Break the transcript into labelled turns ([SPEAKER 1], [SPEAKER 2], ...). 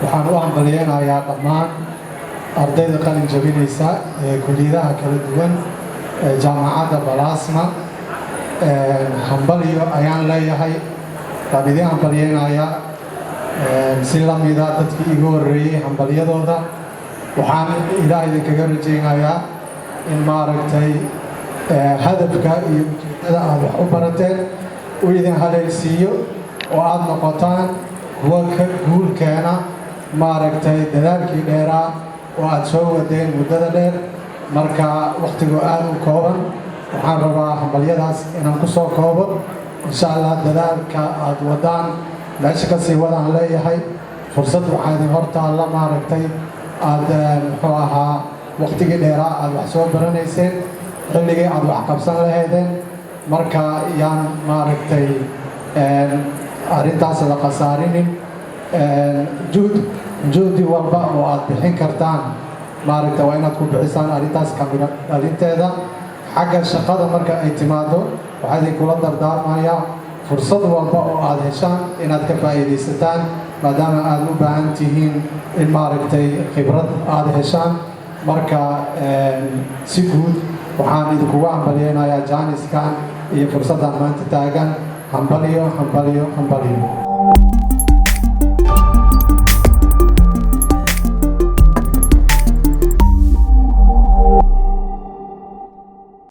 [SPEAKER 1] Waxaan u hambalyeynayaa dhammaan ardayda qalin jabinaysa ee kuliyadaha kala duwan ee Jaamacadda Plasma. Hambalyo ayaan leeyahay, waan idiin hambalyeynayaa si la mida dadkii igu horreeyey hambalyadooda. Waxaan Ilaah idinkaga rajaynayaa in, maaragtay, hadafka iyo ujeeddada aad wax u barateen uu idin haleelsiiyo oo aada noqotaan kuwa ka guul keena, maaragtay, dadaalkii dheeraa oo aada soo wadeen muddada dheer. Marka wakhtigu aada u kooban, waxaan rabaa hambalyadaas inaan ku soo koobo. Insha Allah, dadaalka aada wadaan meesha ka sii wadaan leeyahay. Fursad waxaa idin hortaalla, maaragtay, aada, muxuu ahaa, wakhtigii dheeraa aada wax soo baranayseen, xilligii aada wax qabsan lahaydeen. Marka yaan, maaragtay, arrintaas la khasaarinin. Juhd, juhdi walba oo aad bixin kartaan, maaragta, waa inaad ku bixisaan arrintaas kamida dhalinteeda. Xagga shaqada marka ay timaado, waxaa idinkula dardaarmayaa fursad walba oo aad heshaan inaad ka faa'iidaysataan, maadaama aad u baahan tihiin in, maaragtay, khibrad aada heshaan. Marka si guud waxaan idinkugu hambalyeynayaa jaaniskan iyo fursaddan maanta taagan. Hambalyo, hambalyo, hambalyo.